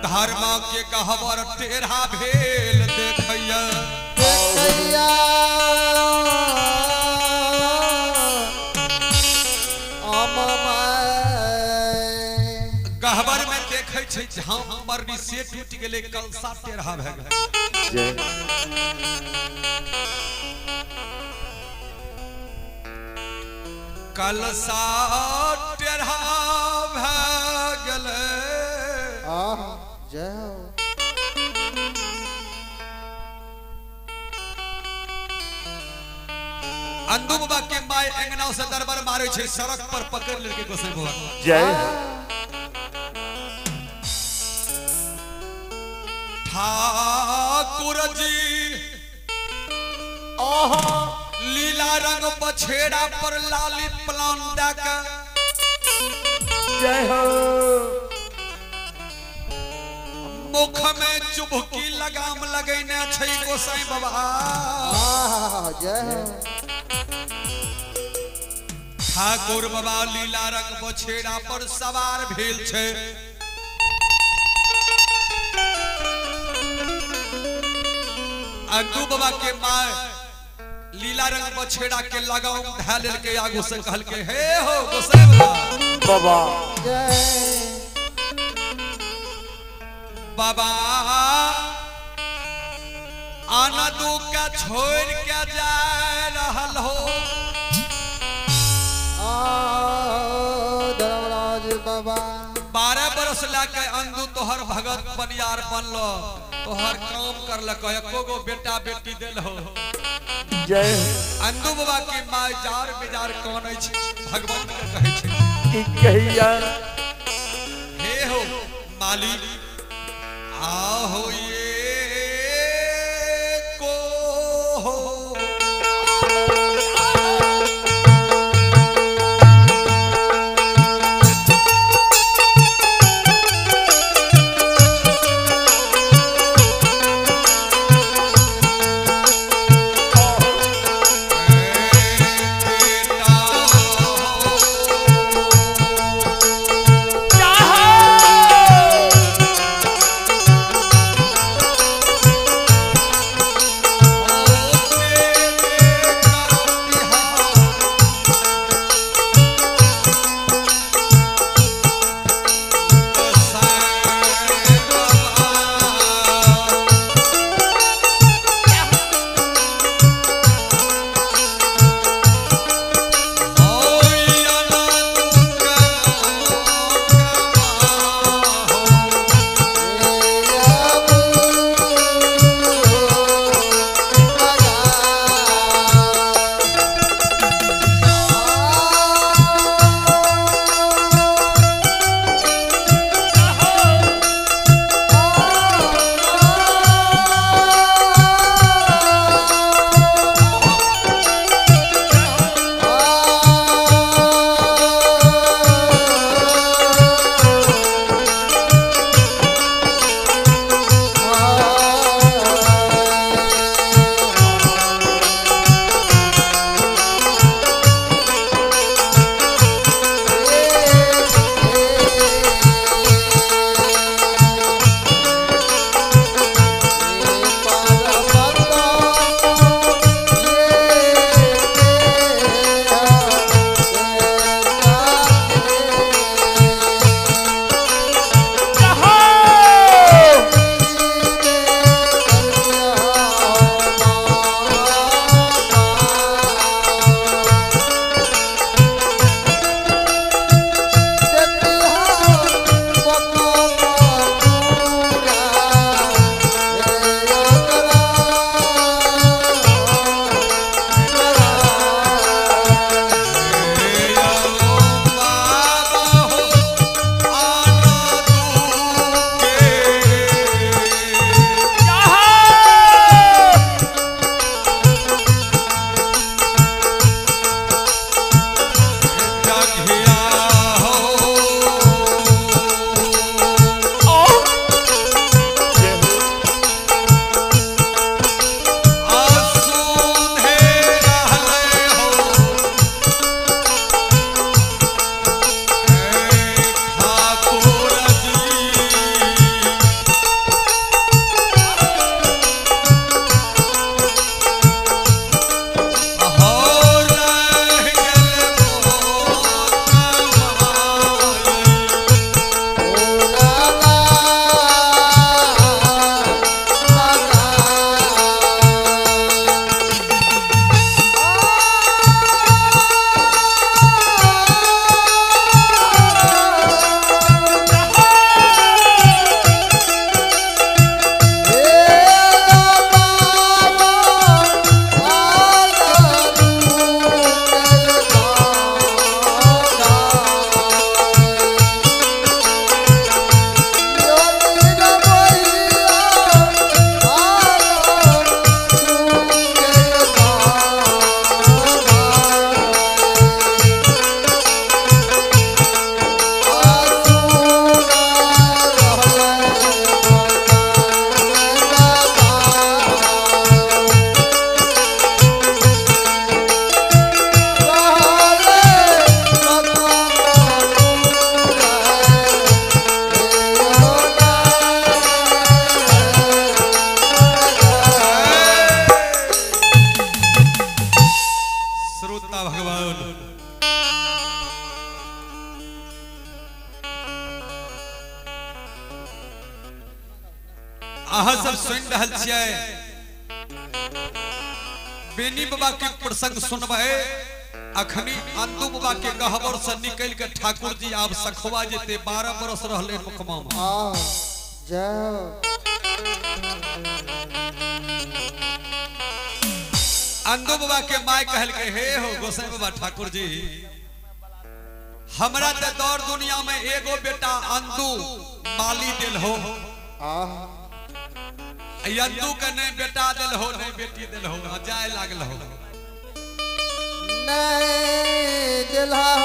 धर्म के गहबर टेढ़ा भेल देखैया देखैया गहबर में देखै छै झाम मरनी से टूटि गेलै कलसा टेढ़ा भए गेलै। कलसा टेढ़ा भए गेलै। जय हो। अंदू बाबा के my अंगना से दरबार मारे छै सड़क पर पकड़ लेलकै गोसाई बाबा। जय ठाकुर जी लीला रंग बछेड़ा पर लाली प्लान दे के जय हो। मुख में चुभकी लगाम लगैने छै गोसाई बाबा। जय हो। ठाकुर बाबा लीला रंग बछेड़ा पर सवार भेल छै। अंदू बाबा के my लीला रंग बछेड़ा के लगाम धए लेलकै आगू से कहलकै हे हो गोसाई बाबा। जय बाबा आनंदू के छोड़ के जा रहल हो। धर्मराज बाबा 12 बरस लए अंदू तोहर भगत बनियार बनलो तोहर काम करलक एको गो बेटा बेटी देल हो। जय अंदू बाबा के my jar बेजार कौन अछि भगवान के कहै छै की कहिया हे हो मालिक आहो ये को हो बेटा। अहाँ सब सुनि रहल छियै बेनी बाबा के प्रसंग सुनबै। अखनी अंदू बाबा के गहबर से निकल के ठाकुर जी आब सखवा जेते 12 बरस रहले मुखमा में। जय हो। अंदू बाबा के my कहल के हे हो गोसाई बाबा ठाकुर जी, हमरा ते दौर दुनिया में एगो बेटा अंदू माली दिल हो, अंदू के नहीं बेटा दिल हो नहीं बेटी दिल हो, जाए लागल हो नहीं दिल हो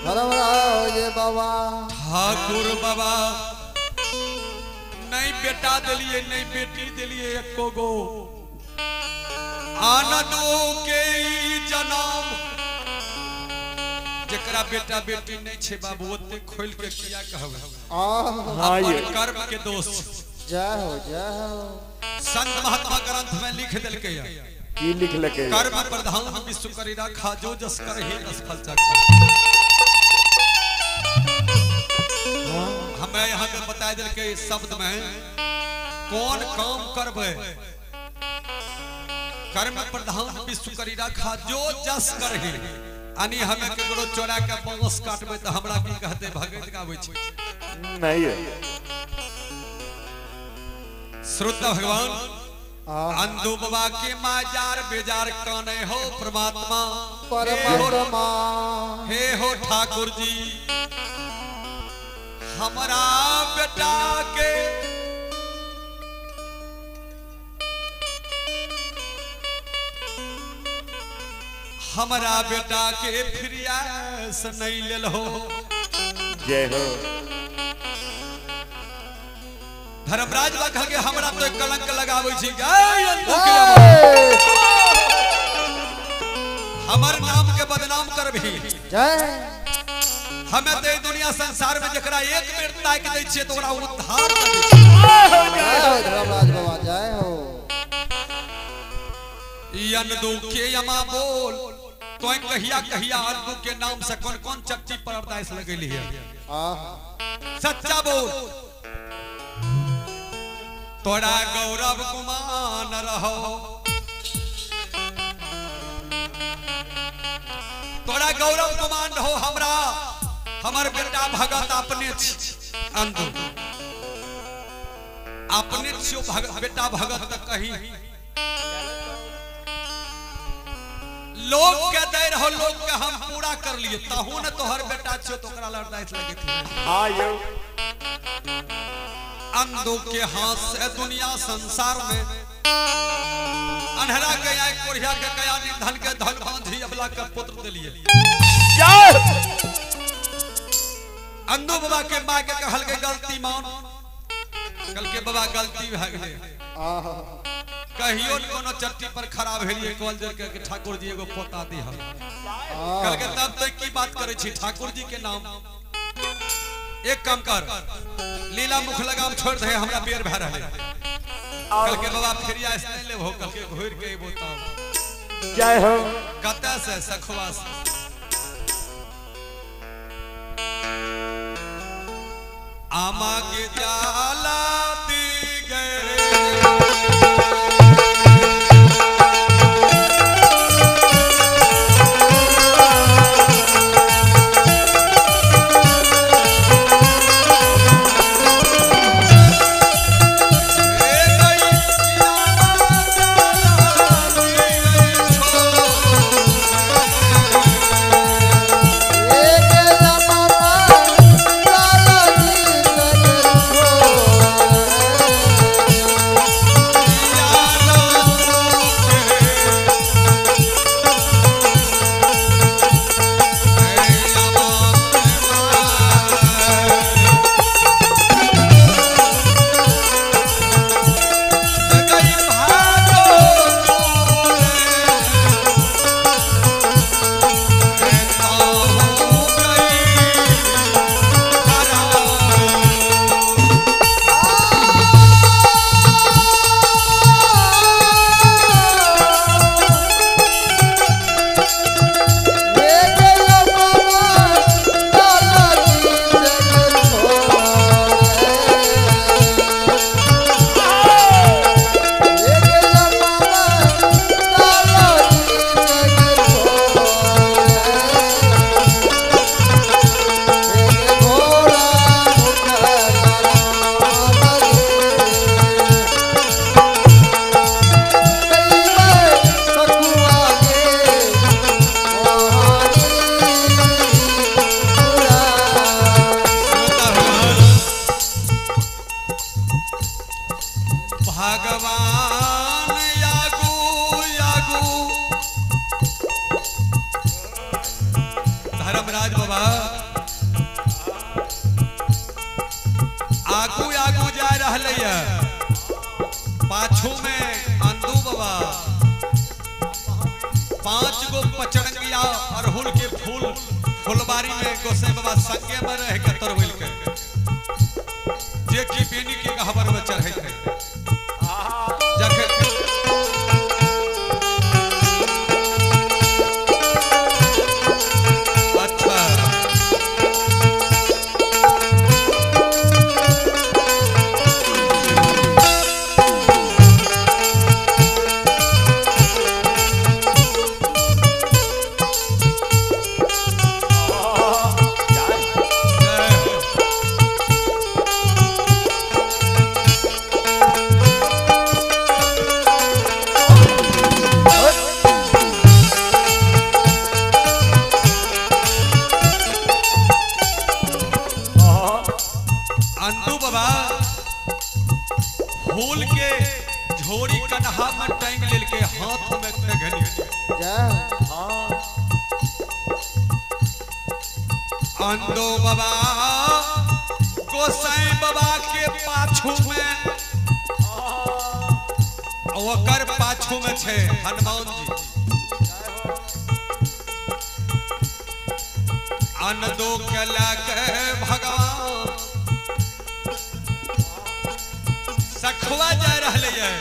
धर्मराज बाबा। ठाकुर बाबा नहीं बेटा दिलिए नहीं बेटी दिलिए एको गो, आनंदो के जनम जकरा बेटा बेटी नहीं छे बाबू ओते खोल के किया कहबे अपन कर्म के दोष। जय हो जय हो। संत महात्मा ग्रंथ में लिख देलकै की लिखलकै, कर्म प्रधान विश्व करी राखा जो जस करही तस फल चखा। हमें यहाँ के बता देलकै शब्द में कौन काम करबे, कर्म प्रधान विश्व करी राखा जो जस करही। यानी हमें केकरो चोरा के बांस काटबे त हमरा की कहते भगत गाबै छै नहीं। श्रोता भगवान अंधु बाबा के माजार बेजार काने हो परमात्मा परमात्मा। हे हो ठाकुर जी हमरा बेटा के हमरा बेटा के फिरियास नहीं लेल हो। जय हो। धर्मराज बा के हमरा तो कलंक लगाबै छी, हमर नाम के बदनाम करबही। जय। हमें तो दुनिया संसार में जकरा एक बेर ताक दै छियै तो ओकरा उद्धार कर दै छियै। जय हो धर्मराज बाबा जय हो। अंदू के यमा बोल तो कहिया कहिया अंदू के नाम से कौन कौन चट्टी पर अरदास लगेली है, सच्चा बोल तोरा गौरव गुमान रहो, तोरा गौरव गुमान रहो। हमरा हमर बेटा भगत अपने अंदू अपने छियो बेटा भगत तक कही लोग के दे रहो, लोग के हम पूरा कर लिए तहु न तोहर बेटा छो तो ओकरा लड़दाइस लगे थे। हां यो अंधो के हाथ से दुनिया संसार में अनहरा के आए कोढ़िया के कया निर्धन के धन बांधी अबला के पुत्र दिलिए। जय। अंधो बाबा के मां के कहल के गलती मान, कल के बाबा गलती भए गेलै। कहियो कोनो चट्टी पर खड़ा भेलिए कॉल जर के ठाकुर जी एगो पोता दी हम कल के तब तक की बात करे छी ठाकुर जी के नाम। एक काम कर लीला मुख लगाम छोड़ दे हमरा बेर भए रहले। कल के बाबा फेरिया नहीं लेबो, कल के घुर के एबो तब। जय हो। कतऽ से सखवा से आमा के जाला दी गए एक धर्मराज बाबा आगू आगू जा रहले है, पाछू में अंदू बाबा 5 गो पचरंगिया अरहुल के फूल फुलबारी में गोसाई बाबा संगे में रह के तरवल के जे की बेनी के गहबर में चढ़े थे। अच्छा अंदू बाबा फूल के झोरी कन्हा में टांग लेल के हाथ में तेघनी। अंदू बाबा गोसाई बाबा के पाछू में, ओकर पाछू में छे हनुमान जी। अंदू के लगे भगवान सखुआ जा रहले है।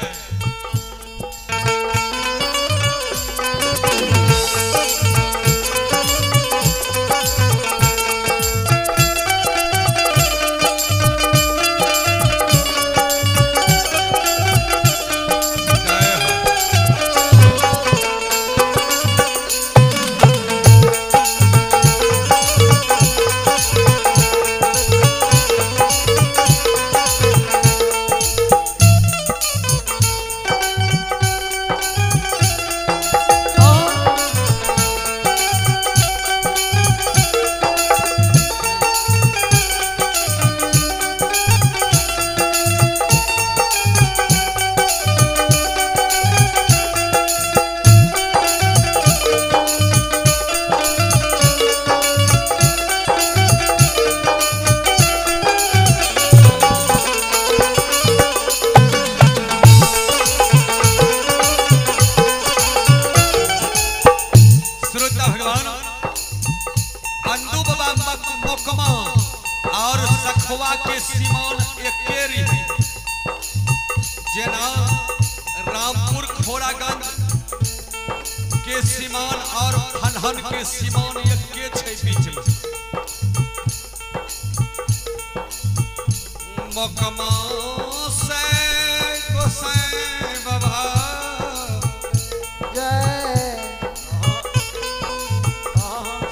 अंदू बाबा मोकमा और सखवा के सीमान एके रही, जेना रामपुर खोरागंज के सीमान और फनहन के सीमान एके छै बीच में। मोकमा से गोसाई बाबा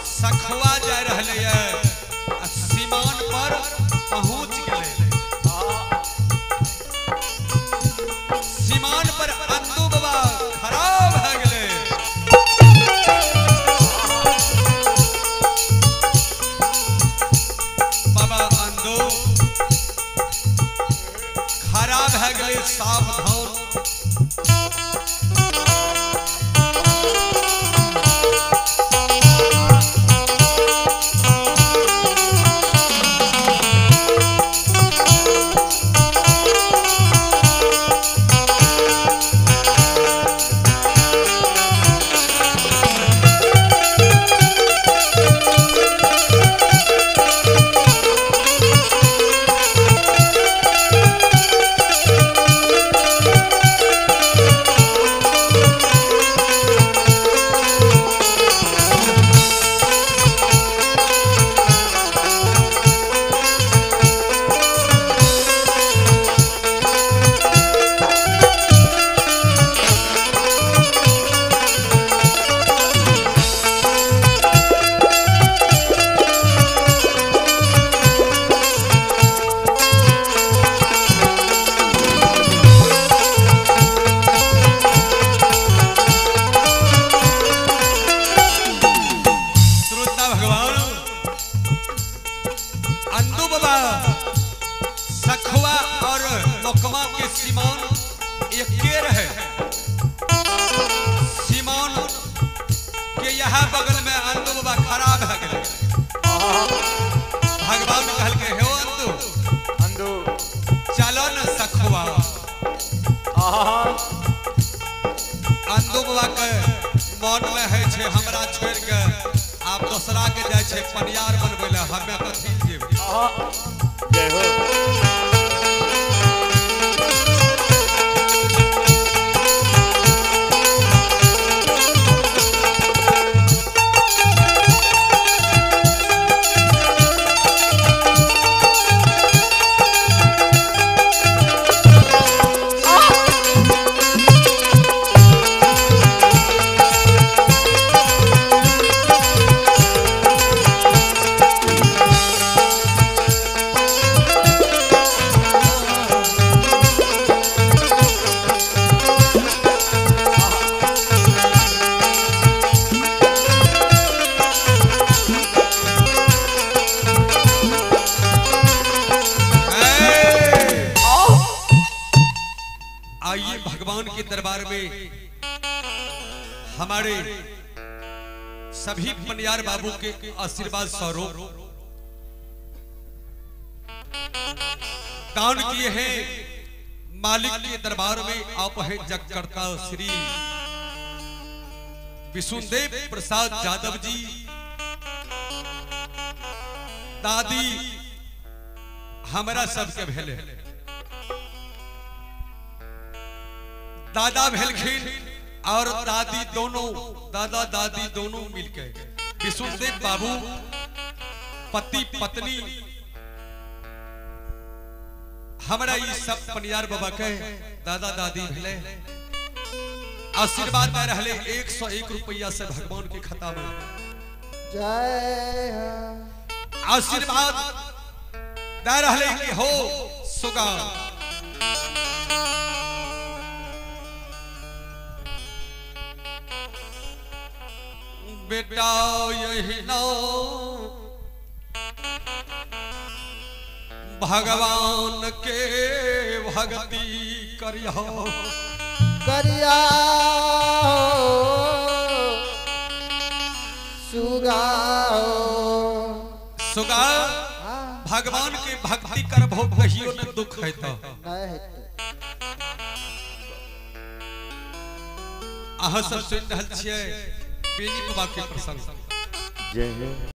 सखवा जा रहले है, सीमान पर पहुंच गए। सीमान पर अंदू बाबा खराब है गए। बाबा अंदू खराब है गए, सावधान। अंदू बाबा सखवा और मोकमा के सीमान एके रहे। सीमान के यहाँ बगल में अंदू बाबा खराब है गए। दोसरा के जाय छै पनियार बनबै ले, हमे कथी जेबै। जय हो। आइए भगवान के दरबार में हमारे सभी पनियार बाबू के आशीर्वाद स्वरूप दान किए हैं। मालिक के दरबार में आप हैं जगकर्ता श्री विष्णुदेव प्रसाद यादव जी, दादी हमारा सबके भेले, दादा भेलखिन और दादी दोनों, दादा दादी दोनों मिलके विष्णुदेव बाबू पति पत्नी हमारा ये सब पनियार बाबा के दादा दादी भेले आशीर्वाद दे रहे 101 रुपया से भगवान के खाता में जय आशीर्वाद दे रहे कि हो सुगा। बेटा यही नो भगवान के भक्ति करियो करिया सुगाओ सुगा। भगवान के भक्ति करबो कहियो न दुख है तो अहाँ सब सुन रहल छियै बेनी बाबा के प्रसंग। जय हो।